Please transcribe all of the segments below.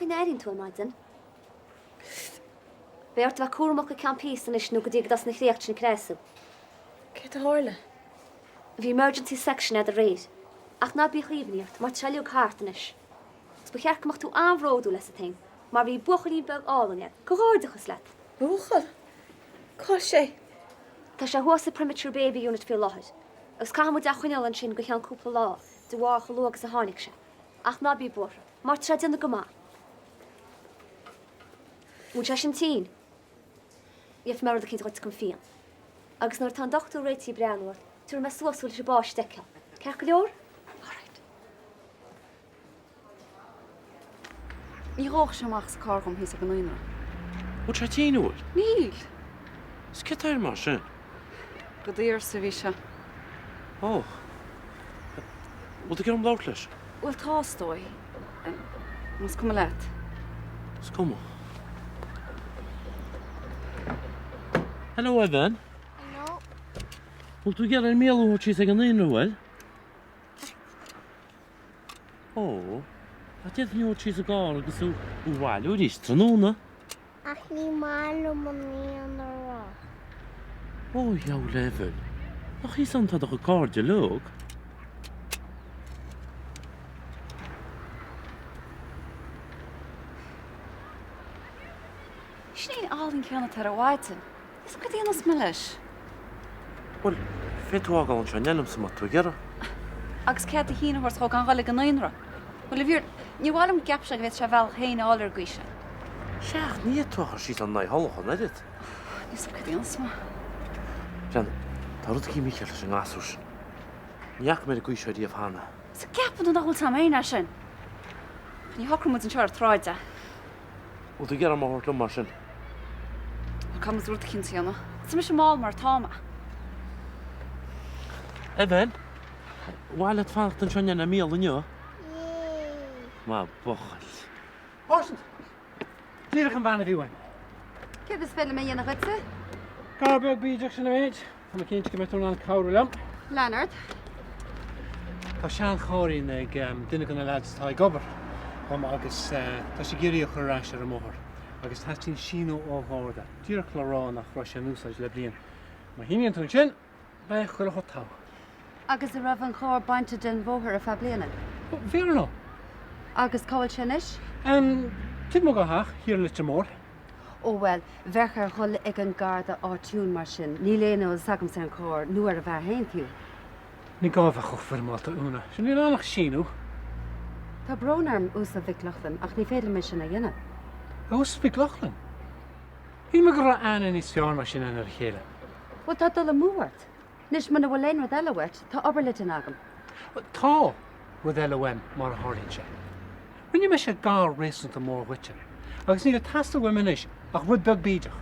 chaoi a n-airíonn tú ar maidin? Beidh ort a bheith cúramach go ceann píosa anois nó go dtí go dtosaíonn an chréacht sin ag cneasú. Céard a tharla? Bhí emergency section agat aréir. Ach ná bíodh imní ort mar tá sé uilig thart anois. Agus ba cheart go mbeadh tú an-bhródúil asat féin mar bhí buachaillín beag álainn agat. Comhghairdeachas leat! Buachaill? Cá bhfuil sé? Tá sé thuas sa Premature Baby Unit faoi láthair agus caithfidh muid é a choinneáil ansin go cheann cúpla lá de bharr chomh luath agus a tháinig sé. Ach ná bí buartha, mar tá sé ag déanamh go maith. An bhfuil sé sin tinn? Gheobhaidh mé rud eicínt dhuit chun pian. Agus nuair atá an dochtúir réitithe breathnú ort, tabharfaidh mé suas thú leis an bpáiste a fheiceáil. Ceart go leor? Alright. Ní ghabhfadh sé amach as an carr dhom thíos ag an naíonra. Bhfuil sé tinn, an bhfuil? Níl. Is céard tá air mar sin? Go daor-sa a bhí sé. Ó. Bhfuil tú ag iarraidh dom labhairt leis? Bhuel tá, is dóigh. Más cuma leat. Is cuma. Hello, Evan. Hello. Bhfuil tú ag iarraidh an Mícheál a thabhairt síos ag an naíonra, bhfuil? Ó, ach d'fhéadfainn thú a thabhairt síos i gcarr agus thú a bhailiú arís tráthnóna. Ach ní maith liom an naíonra. Ó, a dheabhail Evan, nach thíos ann atá do chuid cairde uilig? Sin é an álainn céanna atá ar an mhaidin. Is cad a dhéanfas mé leis? Bhuel, féadfaidh tú fhágáil anseo inné liomsa má tá tú ag iarraidh. Agus cead do shíneadh a thabhairt dhó gan dhul ag an naíonra. Bhuel, a bhí, níor mhaith liom go gceapfadh sé go bhféadfadh sé a bhealach féin a fháil ar an gcaoi sin. Sea, ach ní fhéadfá tú a chur síos lena aghaidh thulach an oiread. Níl 's agam cad a dhéanfas mé. Breathnaigh, tá rud eicínt mícheart leis an ngasúr sin. Ní fhaca mé ar an gcaoi seo riamh cheana. Is an gceapann tú nach bhfuil 's agam féin é sin? Ach ní shocróidh muid anseo ar an tsráid é. Bhfuil tú ag iarraidh mé a thabhairt liom mar sin? Bhuel, caithfidh muid rud eicínt a dhéanamh. Tá mise mall mar atá mé. Evan, mhaith leat fanacht anseo inné le Mícheál inniu? Yay! Maith buachaill. Sáirsint! Díreach an bhean a bhí uaim. Céard is féidir liom a dhéanamh dhuitse? Gar beag bídeach sin an méid. Tá mé cinnte go mbeidh tú in ann cabhrú liom. Lean ort. Tá seanchairrín ag duine de na leaids atá ag obair dhom agus tá sé ag iarraidh í a chur ar ais ar an mbóthar agus teastaíonn síniú ó Gharda, díreach le rá nach raibh sé in úsáid le bliain. Má shíníonn tú ansin, beidh chuile shórt togha. Agus an raibh an carr bainte den bhóthar ar feadh bliana? Bhí ar ndóigh. Agus cá bhfuil sé anois? Taobh amuigh dá theach, thiar i Leitir Móir. Ó bhuel, bheadh air dhul ag an Garda áitiúil mar sin. Níl aon eolas agamsa ar an charr, nó ar an bhfear féin fiú. Ní gá a bheith chomh foirmeálta, Úna. Sin níl ann ach síniú. Tá brón orm, Uasal Mhic Lochlainn, ach ní féidir liom é sin a dhéanamh. A Uasail Mhic Lochlainn? Shíl mé go raibh aithne níos fearr ná sin againn ar a chéile. Bhuel, tá dul amú ort. Anois, muna bhfuil aon rud eile uait, tá obair le déanamh agam. Tá rud eile uaim, mar a tharlaíonn sé. Rinne mise gar réasúnta mór dhuitse, agus níl ag teastáil uaim anois ach rud beag bídeach.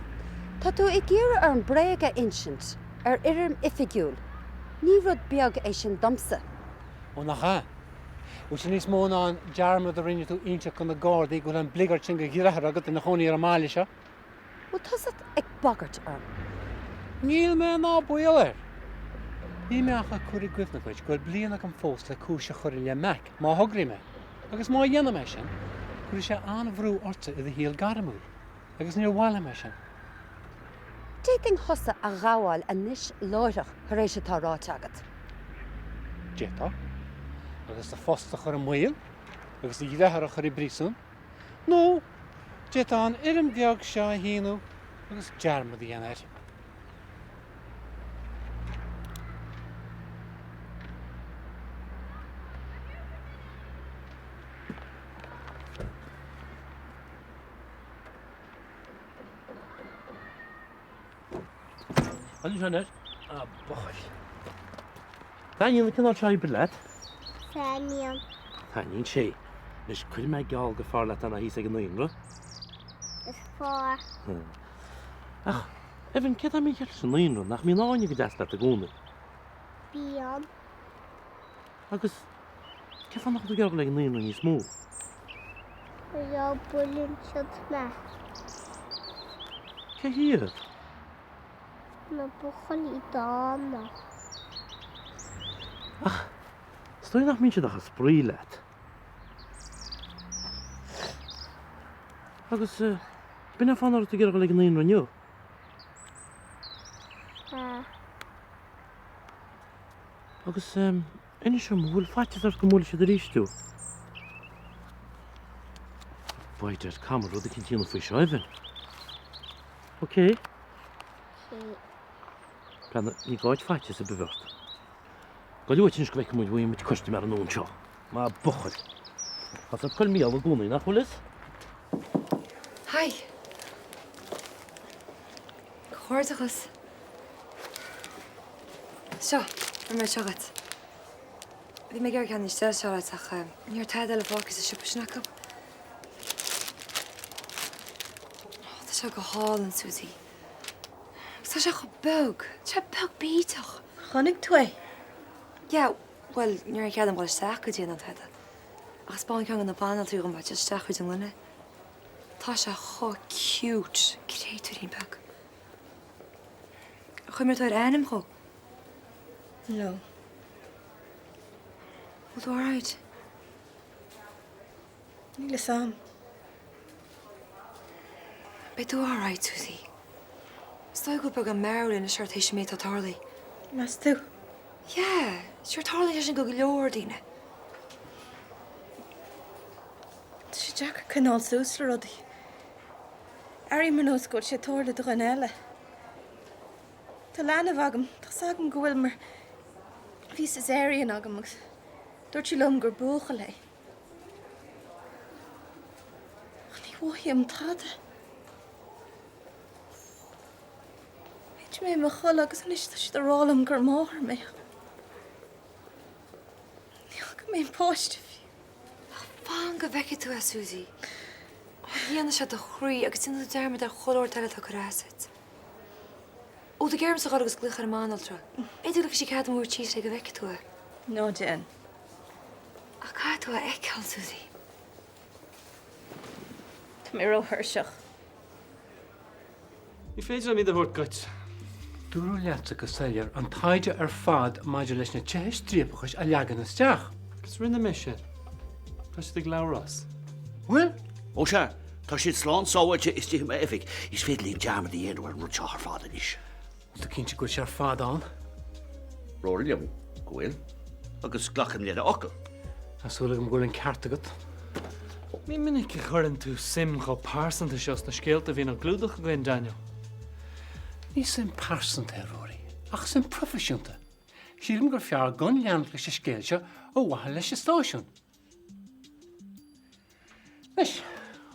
Tá tú ag iarraidh orm bréag a insint ar fhoirm oifigiúil. Ní rud beag é sin domsa. Ó, nach ea? Bhfuil sé níos mó ná an dearmad a rinne tú inseacht do na Gardaí go bhfuil an bligeard sin de dheartháir agat ina chónaí ar an mbaile seo? Bhfuil tusa ag bagairt orm? Níl mé ná baol air. Níl mé ach ag cur i gcuimhne dhuit go bhfuil bliain agam fós le cúis a chur i leith Mac, má thograím é. Agus má dhéanaim é sin, cuirfidh sé an-bhrú ortsa i do shaol gairmiúil. Agus níor mhaith liom é sin. D'fhéadfainn thusa a ghabháil anois láithreach tar éis atá ráite agat. D'fhéadfá. Agus do phost a chur i mbaol, agus do dheartháir a chur i bpríosún. Nó d'fhéadfá an fhoirm bheag seo a shíniú agus dearmad a dhéanamh air. Anois anois, a buachaill. Taitníonn an cineál seo oibre leat? Taitníonn. Taitníonn sé. Anois cuirfidh mé geall gur fearr leat é ná thíos ag an naíonra. Is fearr. Ach, Evan, céard tá mícheart leis an naíonra? Nach mbíonn Áine go deas leat i gcónaí? Bíonn. Agus cén fáth nach bhfuil tú ag iarraidh dul ag an naíonra níos mó? Mar gheall buaileann siad mé. Cé hiad? Na buachaillí dána. Ach is dóigh nach mbíonn siad ach ag spraoi leat. Agus b'in an fáth nach raibh tú ag iarraidh dul ag an naíonra inniu? Sea. Agus inis dom, an bhfuil faitíos ort go mbuailfidh siad arís thú? By dad, caithfidh muid rud eicínt a dhéanamh faoi seo, Evan. Ok? Ok. Breathnaigh, ní gá duit faitíos ar bith a bheith ort. Gabh uait anois go bhfeicfidh muid bhfaighidh muid custaiméir nua anseo. Maith buachaill. Tá tú ag cur míol i gcónaí, nach bhfuil fhios? Hi. Comhghairdeachas. Seo, rinne mé seo dhuit. Bhí mé ag iarraidh ceann níos deise a fháil duit ach ní raibh tada eile fágtha sa siopa sin acu. Tá sé go hálainn, Susie. Agus tá sé chomh beag. Tá sé beag bídeach. Chonaic tú é? Yeah, bhuel, ní raibh cead agam dul isteach go dtí é ná tada. Ach thaispeáin ceann de na banaltraí dhom just isteach thríd an ngloine. Tá sé chomh cute, créatúirín beag. Ar chuimhnigh tú ar ainm dhó? No. Bhfuil tú alright? Níl fhios a'm. Beidh tú alright, Susie. Is dóigh go bhfuil beagán mearbhaill anois ort théis an méid atá tarlaithe. Meas tú? Yeah, sure tarlaíonn sé sin go go leor daoine. Tá sé deacair coinneáil suas le rudaí. Airím ar nós go bhfuil sé ag tarlú do dhuine eile. Tá leanbh agam, tá's agam go bhfuil mar bhí caesarean agam agus dúirt sí liom gur buachaill é. Ach ní mhothaím tada. Thit mé i mo chodladh agus anois tá siad ag rá liom gur máthair mé. Ní fhaca mé an páiste fiú. Ach fan go bhfeicfidh tú é, Susie. Líonfaidh sé do chroí agus déanfaidh tú dearmad ar chuile shórt eile atá ag cur as duit. Ó, tá ormsa a dhul agus glaoch ar an mbanaltra. B'fhéidir go ligfidh sí cead dom a thabhairt síos é go bhfeicfidh tú é. Ná déan. Ach caithfidh tú é a fheiceáil, Susie. Tá mé róthuirseach. Ní féidir liom iad a thabhairt dhuit. Dúradh leatsa go soiléir an taighde ar fad maidir leis na tithe striapachais a leagan isteach. Agus rinne mé sin. Tá siad ag Labhrás. Bhfuil? Ó sea, tá siad slán sábháilte istigh i m'oifig. Is féidir linn dearmad a dhéanamh ar an rud seo ar fad anois. Bhfuil tú cinnte go bhfuil sé ar fad ann? Rory liom go bhfuil, agus glacaim lena fhocal. Tá súil agam go bhfuil an ceart agat. Ní minic a chuireann tú suim chomh pearsanta seo sna scéalta a bhíonn á gclúdach againn, Daniel. Ní suim pearsanta é, Rory, ach suim proifisiúnta. Sílim gur fearr gan leanacht leis an scéal seo ar mhaithe leis an stáisiún. Anois,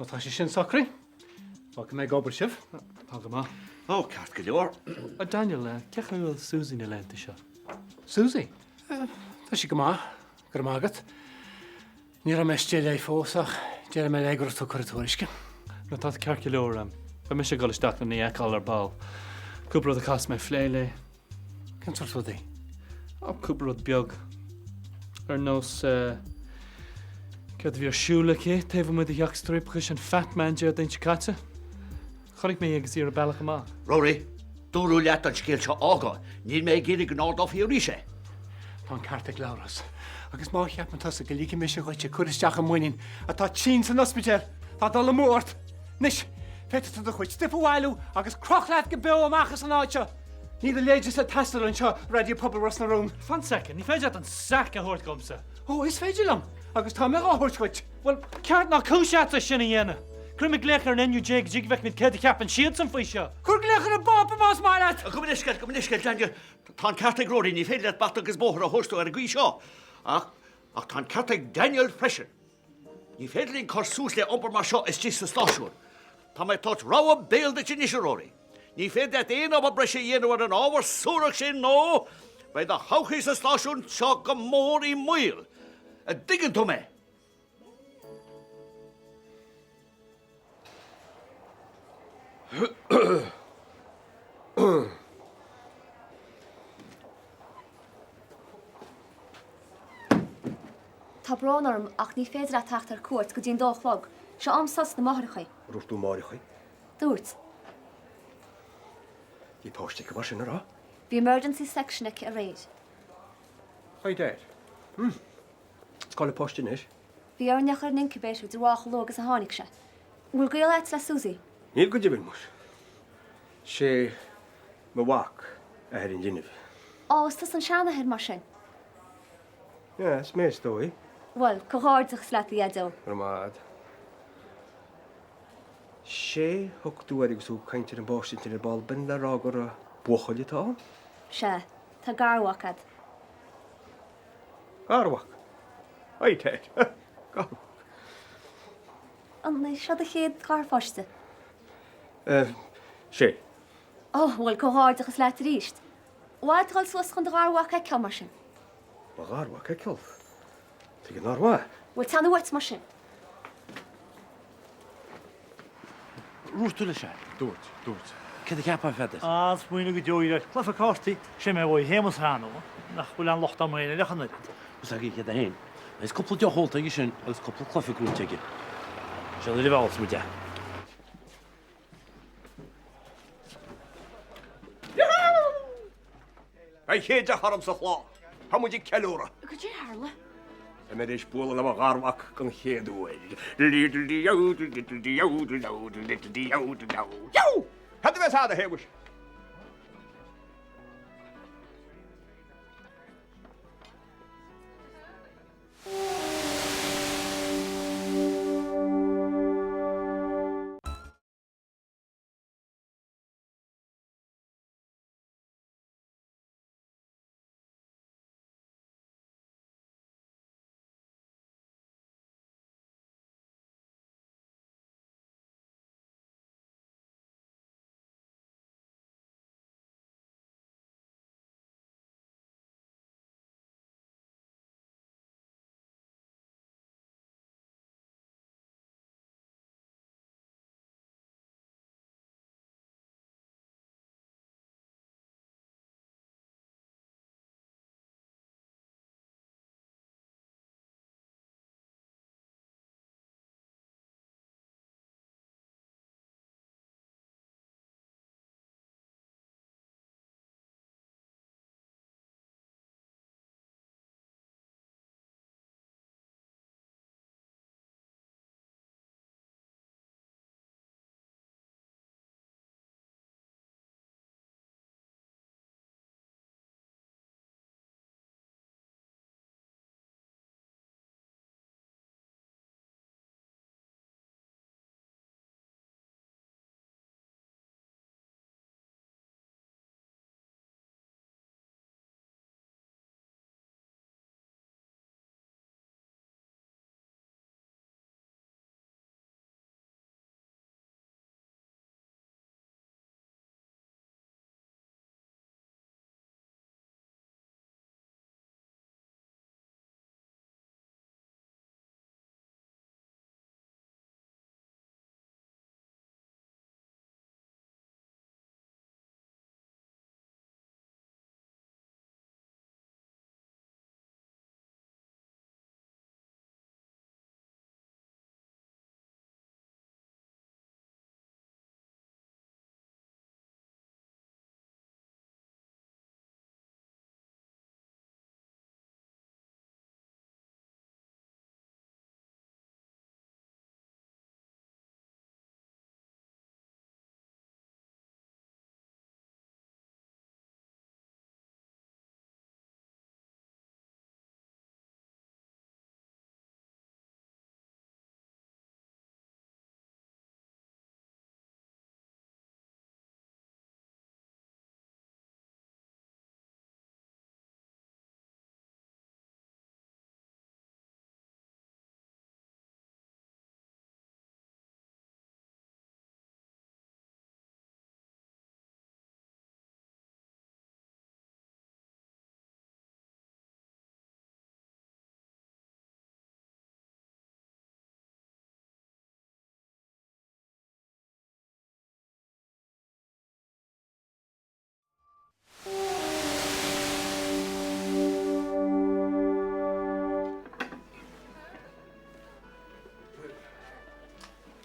ó tá sé sin socraithe, fágfaidh mé ag obair sibh. Tá go maith. Ó, ceart go leor. A Daniel, cén chaoi a bhfuil Susie na laethanta seo? Susie? Tá sí go maith, go raibh maith agat. Ní raibh mé istigh léi fós ach déarfaidh mé léi go raibh tú ag cur tuairisce. No, tá ceart go leor. Beidh mise ag dul isteach lena fheiceáil ar ball. Cúpla rud a chaithfeas mé a phlé léi. Cén sórt rudaí? Ó, cúpla rud beag. Ar nós, céard a bhí ar siúl aici taobh amuigh de theach striapachais an Fat Man Déardaoin seo caite? Chonaic mé í agus í ar a bealach amach. Rory, dúradh leat an scéal seo a fhágáil. Níl mé ag iarraidh go n-ardófaí arís é. Tá an ceart ag Labhrás. Agus má cheapann tusa go ligfidh mise dhuit cur isteach i mbean atá tinn san ospidéal, tá dul amú ort. Anois, féadfaidh tú do chuid stuif a bhailiú agus croch leat go beo amach as an áit seo! Níl do leithéidese ag teastáil anseo, Raidió Pobail Ros na Rún. Fan soicind, ní féidir leat an sac a thabhairt dhomsa. Ó, is féidir liom, agus tá mé dhá thabhairt dhuit. Bhuel, ceart ná cúis agatsa sin a dhéanamh. Cuirfidh mé glaoch ar an NUJ go dtí go bhfeicfimid céard a cheapann siadsan faoi seo. Cuir glaoch ar an bPápa más maith leat! Gabh mo leithscéal, gabh mo leithscéal, Daniel. Tá an ceart ag Rory, ní féidir leat bata agus bóthar a thabhairt dó ar an gcaoi seo. Ach, ach tá an ceart ag Daniel freisin. Ní féidir linn cur suas le iompar mar seo istigh sa stáisiún. Tá mé ag tabhairt rabhadh béil duit anois, a Rory. Ní féidir leat aon obair breise a dhéanamh ar an ábhar suarach sin nó beidh do thodhchaí sa stáisiún seo go mór i mbaol. An dtuigeann tú mé? Tá brón orm ach ní féidir leat teacht ar cuairt go dtí an dó a chlog. Seo am sos na máithreacha. Ar dhúirt tú máithreacha? Dúirt. Bhí páiste aici mar sin, an raibh? Bhí emergency section aici aréir. Hi Dad. Hm. Cá bhfuil an páiste anois? Bhí orainn é a chur in incubator de bharr chomh luath agus a tháinig sé. Bhfuil gaol agat le Susie? Níl go deimhin, muis. Sé mo mhac athair an linbh. Ó, is tusa an seanathair, mar sin? Yeah, is mé is dóigh. Bhuel, comhghairdeachas leat, a Dhaideo. Go raibh maith agat. Sé thug tú air agus tú ag caint ar an bpáiste ansin ar ball, b'in le rá gur buachaill atá ann? Sea, tá garmhac agat. Garmhac? Haigh, Ted. Garmhac. An é seo do chéad gharpháiste? Sé. Ó, bhuel, comhghairdeachas leat arís. Ar mhaith leat dul suas chun do gharmhac a fheiceáil, mar sin? Mo gharmhac a fheiceáil? Tuige nár mhaith? Bhuel, teann uait, mar sin. Dúirt tú leis é? Dúirt, dúirt. Céard a cheapfá, a Pheadair? An-smaoineamh go deo é. Cluiche cártaí, sé mé uaidh Shéamus cheana, nach bhfuil aon locht orm féin ach an oiread. Is agaibh iad féin. Is cúpla deoch ólta aige sin agus cúpla cluiche gnóite aige. Sé an uair a mheallfas muid é. An chéad deoch orm sa chlár. Tá muid ag ceiliúradh. Cad é a tharla? Tá mé tar éis bualadh le mo gharmhac den chéad uair. Diddle-dee-o-diddle-dee-o-diddle-dee-o-diddle-dee-o-diddle-dee-o. Cad a bheas a'd, a Shéamuis?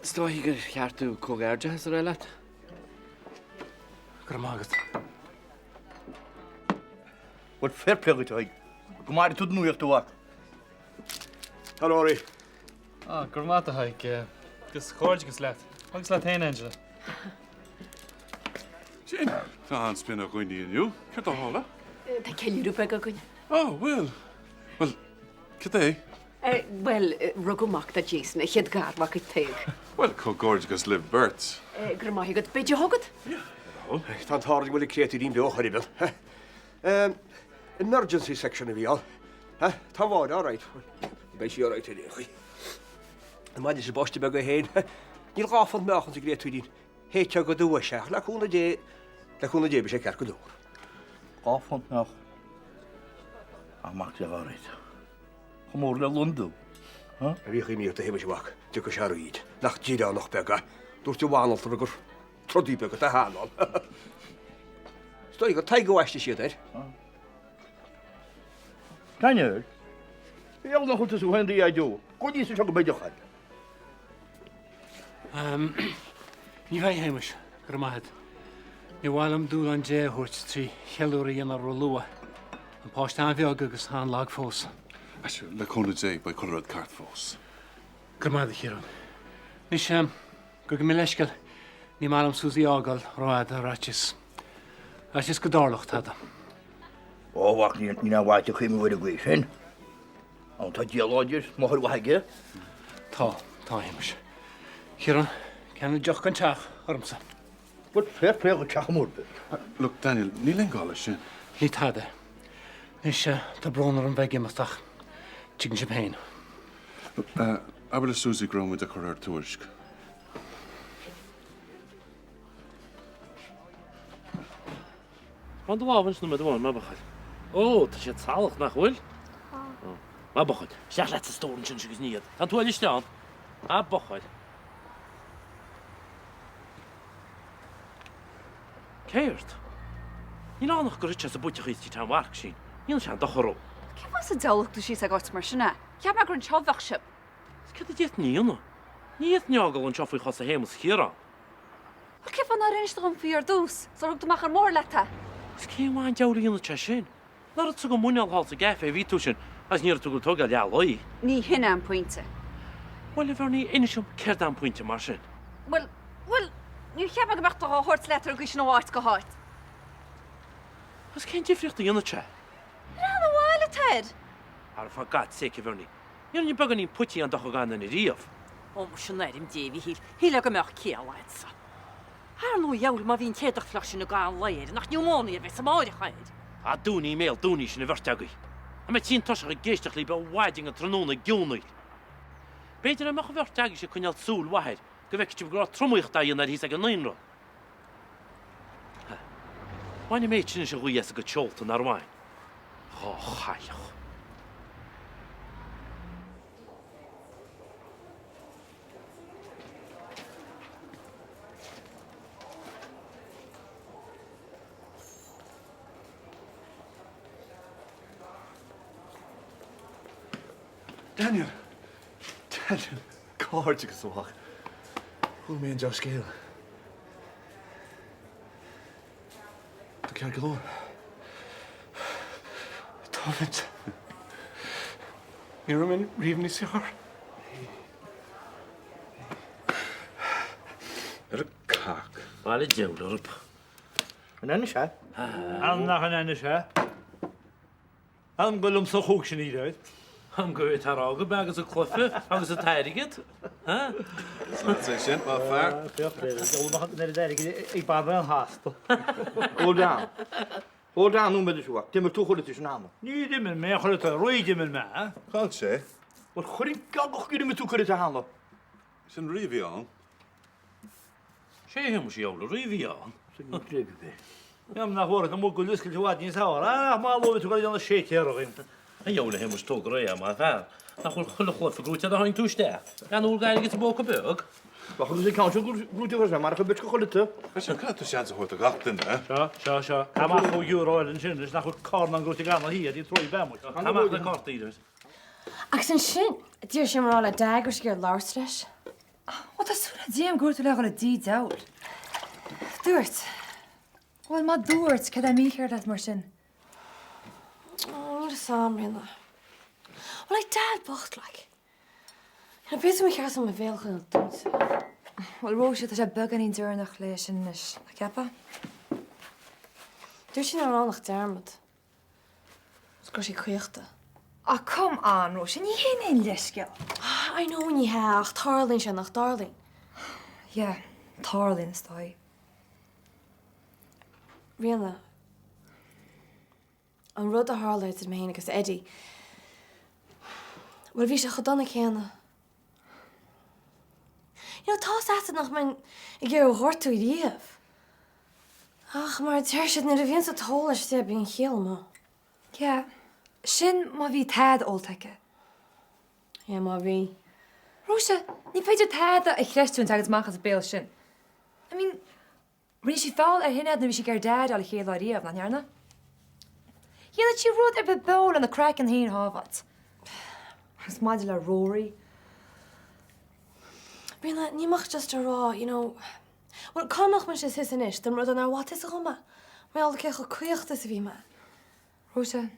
Is dóigh gur cheart domh comhghairdeachas a rá leat. Go raibh maith agat. Bhuel, fair play dhuit, a Thaidhg. Go maire tú do nuaíocht, a mhac. Tá Rory. Ah, go raibh maith agat, a Thaidhg. Agus comhghairdeachas leat. Agus leat féin, Angela. Sin, tá an-spion ar dhaoine inniu. Céard a tharla? Tá ceiliúradh beag againn. Ó, bhfuil? Bhuel, cad é? Bhuel, rugadh mac do Jason, a chéad gharmhac ag Tadhg. Bhuel, comhghairdeachas libh beirt. Go raibh maith agat. Beidh deoch agat? Tá an t-ádh orainn go bhfuil an créatúirín beo chor ar bith. Emergency section a bhí ann. Tá Máire all right. Beidh sí all right ar aon chaoi. Maidir leis an bpáiste beag é féin, níl 2 phunt meáchain sa gcréatúirín. Théiteá go dubh é, ach le cúnamh Dé, le cúnamh Dé beidh sé ceart go leor. 2 phunt meáchain. Ach mac Dé dhá réiteach. Chomh mór le londubh. A bhí chuimhní ort a Shéamais a mhac, dtiocfaidh sé arís. Nach tíreánach beag é. Dúirt a bhanaltra gur trodaí beag atá cheana ann. Is dóigh gur Tadhg a bhaistfidh siad air. Daniel, Bheadh nach bhfuil tusa féin do Dhaideo. Go dtí seo go mbeidh deoch agat. Ní bheidh, a Shéamais. Go raibh maith agat. Ní mhaith liom dúshlán Dé a thabhairt trí cheiliúradh a dhéanamh ró-luath. An páiste an-bheag agus an-lag fós. Le cúnamh Dé, beidh chuile rud ceart fós. Go raibh maith agat, a Chiaráin. Anois, gabh mo leithscéal, ní maith liom Suzy a fhágáil rófhada ar fhaitíos. Fhaitíos go dtarlódh tada. Ó, a mhac, níl aon mhaith a chuimhneamh ar an gcaoi sin. Ó, tá Dia láidir, máthair mhaith aige. Tá, tá, a Shéamais. Ciarán, ceannaigh deoch don teach ormsa. Bhuel, fair play do teach mór beag. Look, Daniel, níl aon ghá leis sin. Ní tada. Anois, tá brón orm bheith ag imeacht ach tuigeann sibh féin. Look, abair le Suzy go raibh muid ag cur ar tuairisc. Fan do lámh ansin nóiméad amháin, maith buachaill. Ó, tá siad salach, nach bhfuil? Tá. Maith buachaill. Isteach leat sa stór ansin agus nigh iad. Tá an tuáille istigh ann. Maith buachaill. Céard? Níl ann ach gur thit sé sa bpuiteach thíos tí Tom Mharc sin. Ní dhéanfaidh sé aon dochar dhó. Cén fáth sa diabhal a thug tú síos ag áit mar sin é? Cheap mé gur anseo a bheadh sibh. Is céard a d'fhéadfainn a dhéanamh? Ní fhéadfainn é a fhágáil anseo faoi chosa Shéamus Chiaráin. Bhuel, cén fáth nár inis tú dhom faoi ar dtús, sular thug tú amach ar an mbóthar leat é? Is cén mhaith an diabhal a dhéanfadh sé sin? Nach raibh tú ag muineál thall sa gcaife a bhí tú sin agus ní raibh tú ag tógáil leath lae. Ní hin é an pointe. Bhuel, a Bhernie, inis dom céard é an pointe mar sin? Bhuel, bhuel, níor cheap mé go mbeadh tú dhá thabhairt leat ar an gcaoi sin ó áit go háit. Agus cén difríocht a dhéanfadh sé? Ar an bhaile atá air. Ara for God's sake, a Bhernie, ní rinne beagáinín poití aon dochar d'aon duine riamh. Ó, muise in ainm Dé, a Mhichíl, shílfeá go mbeadh ciall agatsa. Ar ndóigh, dheabhail, má bhí an t-éadach fliuch sin i gcaitheamh an lae air, nach niúmóinia a bheas amáireach air? Á, dúnaigí a mbéal, dúnaigí sin an bheirt agaibh. Tá mé tinn tuirseach ag éisteacht libh ó mhaidin go tráthnóna ag geonaíl. B'fhéidir dá mbeadh an bheirt agaibhse ag coinneáil súil mhaith air, go bhfeicfeadh sibh go raibh tromaíocht á dhéanamh air thíos ag an naíonra. Bhain an méid sin anois an ghaoth as a gcuid seolta, nár bhain? Dhá chailleach. Daniel! Daniel! Comhghairdeachas, a mhac. Chuala mé an dea-scéal. Tá ceart go leor. Tá Vince. Ní raibh mé riamh níos fearr. Ar an cac. Bail an diabhail orthu. An ainnis é? An nach an ainnis é? Am go liomsa a chuaigh sin aréir. Am go bhfuil tá rá go beag agus an cluiche agus an t-airgead. Is leat é sin, maith fear. Féach, dul amach an oiread airgid ag barr an hasta. Hold on. Hold on nóiméad a mhac. D'imir tú chuile sin cheana. Níor imir mé chuile rí d'imir mé. Chaill sé. Bhuel, chuir an gagach gur imir tú chuile cheana. Sin rí a bhí ann. Sé a Shéamais a dheabhail, rí a bhí ann. Am nach bhfuair an mug uisce i bhfad níos fearr. Ach má luaigh tú go raibh déanamh séitéar againn. A dheabhail a Shéamais, tóg réidh é, maith fear. Nach bhfuil chuile chluiche gnóite agat ó tháinig tú isteach? Gan úr airgead sa bpóca beag. Bheadh an ceann seo gnóite freisin, mar a chuir go chuile tú. Freisin, caithfidh tú seans a thabhairt do gach duine, eh? Seo, seo, seo. Caith amach €5 eile ansin anois nach bhfuil carnán gnóite gan a thí, a dtí tróigh bean muid. Caith amach na cártaí anois. Agus ansin, d'iarr sé orm a rá le Dad go raibh sé ag iarraidh labhairt leis. Ó, tá súil ag Dia agam gur dhúirt tú le dhul i dtí diabhail. Dúirt. Bhuel, má dúirt, céard é mícheart leat mar sin? Ó, níl fhios a'm, Ríona. Well, like, Dad bocht, like. You know, b'fhéidir ba cheart dom mo bhéal a choinneáil dúnta. Bhuel, Róise, tá sé beagáinín deireanach le sin anois, nach gceapfá? Dúirt sí nach raibh ann ach dearmad. Is go raibh sí caochta. Ah, come on, Róise, ní hin aon leithscéal. I know ní hea, ach tarlaíonn sé, nach dtarlaíonn? Yeah, tarlaíonn, is dóigh. Ríona, an rud a tharla idir mé féin agus Eddie, bhuel, bhí sé chomh dona céanna. You know, tá's agat nach mbeinn ag iarraidh a ghortú riamh. Ach mar a deir siad, nuair a bhíonns an t-ól istigh, bíonn an chiall amuigh. Yeah, sin má bhí tada ólta aici. Yeah, má bhí. Róise, ní féidir tada a chreistiúint a thaganns amach as an béal sin. I mean, Rinne sí feall ar Shinéad nuair a bhí sí ag iarraidh Daid a fháil an chéad lá riamh, nach ndearna? Dhéanfadh sí rud ar bith beo lena craiceann féin a shábháilt. Agus maidir le Rory. Ríona, ní mbeadh just a rá, you know, bhuel, cá mbeadh mise is anois dá mba rud é nár mhaith tusa dhom é? Mar gheall ar cé chomh caochta is a bhí mé. Róise,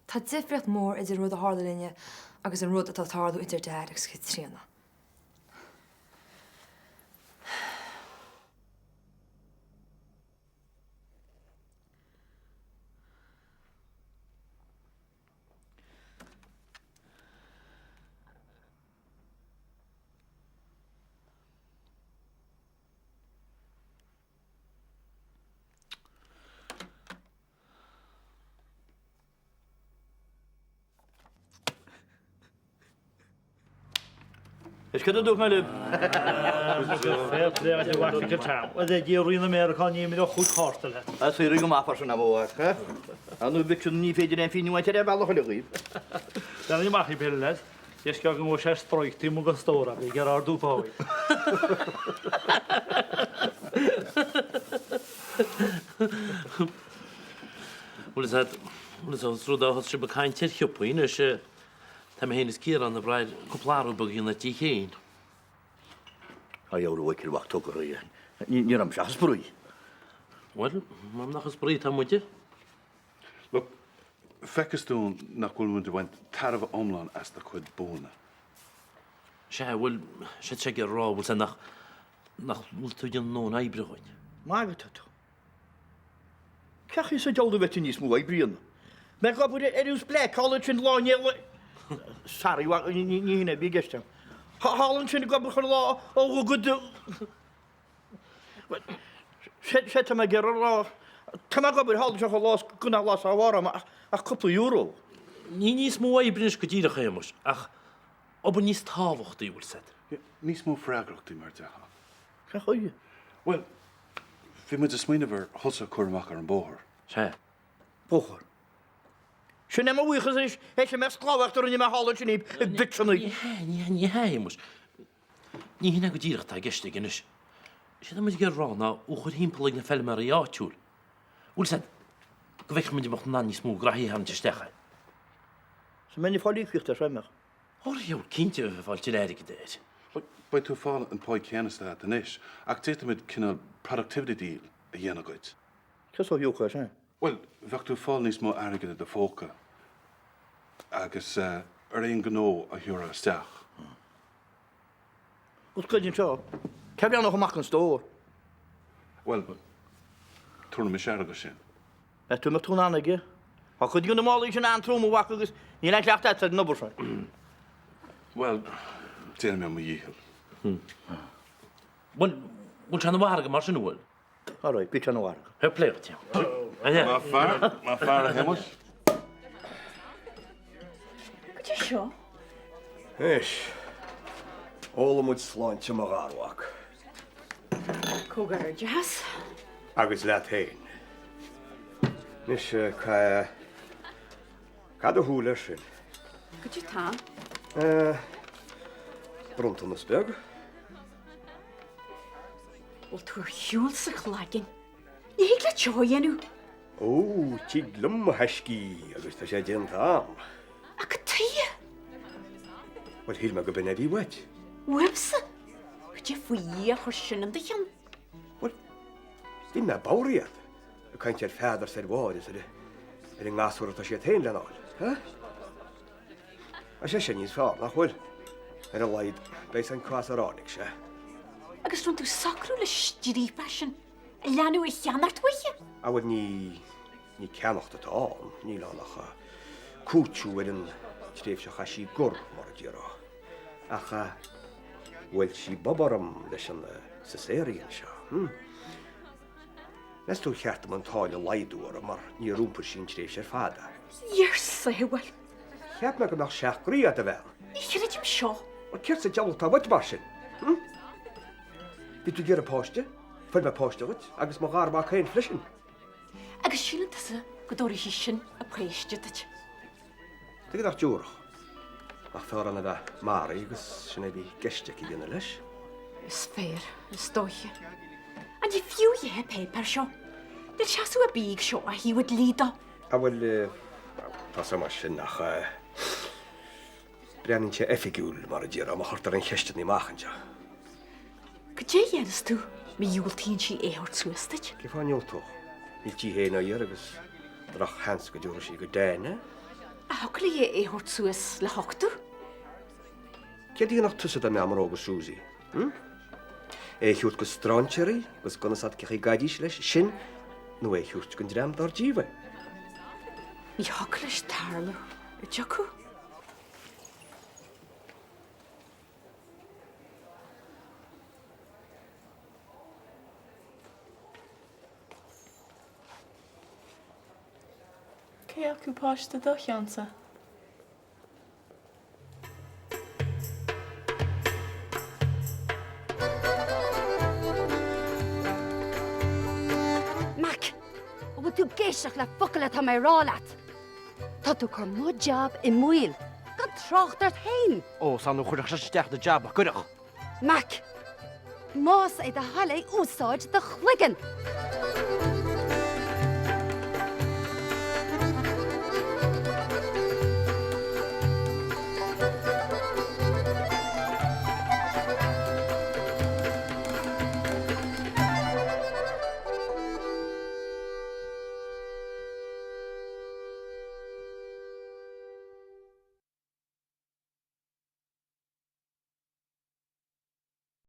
tá difríocht mhór idir an rud a tharla linne agus an rud atá ag tarlú idir Daid agus Caitríona. Is cad a dúirt mé libh? Fair play leat a mhac Mhic Tom. Bhuel, a Dhia Rí na Méaracán ní imreodh chúig chárta leat. A saothraigh go maith freisin, a mhac. Ar ndóigh bhí sin ní féidir aon phingin a bhaint ar aon bhealach eile dhaoibh. Beannaí amach í Bill leat. Deisceá go ngabhadh sé ar strike taobh amuigh den stór ach bhí ag iarraidh ardú pá. Bhuel is ea, bhuel is ós rud é thosaigh sibh ag caint ar shiopaí anois, tá mé féin is Ciarán ag brath ar cúpla athrú beag a dhéanamh ar tí féin. A dheabhail a Mhichíl mhac togra é. Ní raibh mise ach ag spraoi. Bhuel, mar nach ag spraoi atá muide. Look, feictear dúinn nach bhfuil muid ag baint tairbhe iomlán as do chuid buanna. Sea, bhuel, sé tá sé ag rá, bhfuil sé nach, nach bhfuil tú ag déanamh a ndóthain oibre dhuinn. Maith agat tú. Cén chaoi sa diabhal a bhféadfainn níos mó oibre a dhéanamh? Mé ag obair ar nós black thall ansin lá i ndiaidh lae. Sorry, ní hin é a bhí i gceist agam. Thall ansin ag obair chuile lá ó go do. Sé tá mé ag iarraidh a rá, tá mé ag obair thall anseo chuile lá is gan aon lá dá bharr agam ach cúpla euro. Ní níos mó oibre anois go díreach, a Shéamais, ach obair níos tábhachtaí, bhfuil 's a'd. Níos mó freagrachtaí, mar a déarfá. Cén chaoi? Bhuel, bhí muid ag smaoineamh ar thusa a chur amach ar an bóthar. Sea. Bóthar. Sin é mo bhuíochas anois, théis an méid sclábhaíochta a rinne mé thall ansin i bpitseanna. Ní hea, ní hea, ní hea, a Shéamais. Ní hin é go díreach atá i gceist aige anois. Is é atá muid ag iarraidh a rá ná thú a chur thimpeall ag na feilméaraí áitiúil. Bhfuil 's a'd, go bhfeicfeadh muid an mbeadh in ann níos mó graithí a tharraingt isteach air. Is an mbeinn ag fáil íocaíocht air seo, an mbeadh? Ó, a dheabhail, cinnte bheifeá ag fáil tuilleadh airgid air. Look, beidh tú ag fáil an pá céanna is atá agat anois, ach d'fhéadfadh muid cineál productivity deal a dhéanamh dhuit. Cé só a gheobhadh é sin? Bhuel, bheadh tú ag fáil níos mó airgid i do phóca agus ar aon ghnó a thiúrfá isteach. Os cuid anseo, cé a bhreathnódh amach an stór? Bhuel, tabharfaidh mise aire dó sin. Meas tú an mbeadh tú in ann aige? Tá cuid de na málaí sin an-trom, a mhac, agus níl aon chleachtadh agat ar an obair sin. Bhuel, déanfaidh mé mo dhícheall. Bhuel, bhfuil sé ina mhargadh mar sin, an bhfuil? All right, bíodh sé ina mhargadh. Fair play duit. Maith fear, maith fear a Shéamais. Cad é seo? Anois, ólfaidh muid sláinte mo gharmhac. Comhghairdeas. Agus leat féin. Anois, cad a shúil air sin? Cad é atá? Bronntanas beag. Bhfuil tú ar shiúl sa chloigeann? Ní thig leat seo a dhéanamh. Ó, tig liom, a thaiscí, agus tá sé déanta a'm. Ach cad tuighe? Bhuel, shíl mé go b'in é a bhí uait. Uaimse? Cad é faoi Dhia a chuir sin in do cheann? Bhuel, bhí mé bodhar iad, ag caint ar Pheadar 's ar Mháire 's ar an ngasúr atá siad féin le fháil, ha? Tá sé sin níos fearr, nach bhfuil? Ar a laghad, beidh san cá as ar tháinig sé. Agus rinne tú socrú le striapach sin an leanbh a cheannacht uaithe? Á bhuel, ní, ní ceannacht atá ann, níl ann ach cúiteamh ar an tréimhse a chaith sí i gcur, mar a déarfá. Ach bhuail sí bob orm leis an Caesarean seo, hm? Meas tú ar cheart dom an táille a laghdú uirthi mar níor iompair sí an tréimhse ar fad é? Ar sábháil. Cheap mé go mbeadh seacht gcroí agat, a bhean. Ní chreidim seo. Bhuel, céard sa diabhal atá uait mar sin? Hm? Bhí tú ag iarraidh páiste, fuair mé páiste dhuit, agus mo gharmhac féin freisin. Agus síleann tusa go dtabharfaidh sí sin a páiste duit? Tuige nach dtabharfadh? Nach fearr é ná bheith maraithe agus sin é a bhí i gceist aici a dhéanamh leis. Is fíor, is dóiche. An ní fiú a dhath an páipéar seo. Níl seasamh ar bith ag seo ó thaobh an dlí de. Á bhuel, tá sé mar sin ach breathnaíonn sé oifigiúil, mar a déarfá, má chuirtear aon cheisteanna amach anseo. Cad é a dhéanfas tú má dhiúltaíonn sí é a thabhairt suas duit? Cén fáth a ndiúltódh? Níl sí féin á iarraidh agus drochsheans go dtabharfaidh sí go Dan é. Ach thiocfadh léi é a thabhairt suas le huchtú. Céard a dhéanfadh tusa dá mbeadh i mbróga Susie? Hm? É a thabhairt go strainséirí agus gan fhios agat cén chaoi a gcaithfidís leis sin nó é a thabhairt don dream dár díobh é? Ní thiocfadh leis tarlú, an dtiocfadh? Cé acu páiste do cheannsa? Mac, an bhfuil tú ag éisteacht le focal atá mé a rá leat? Tá tú ag cur mo jab i mbaol, gan trácht ort féin! Ó, 's ar ndóigh chuirfeadh sé isteach ar do jab, nach gcuirfeadh? Mac, más é do thoil é, úsáid do chloigeann!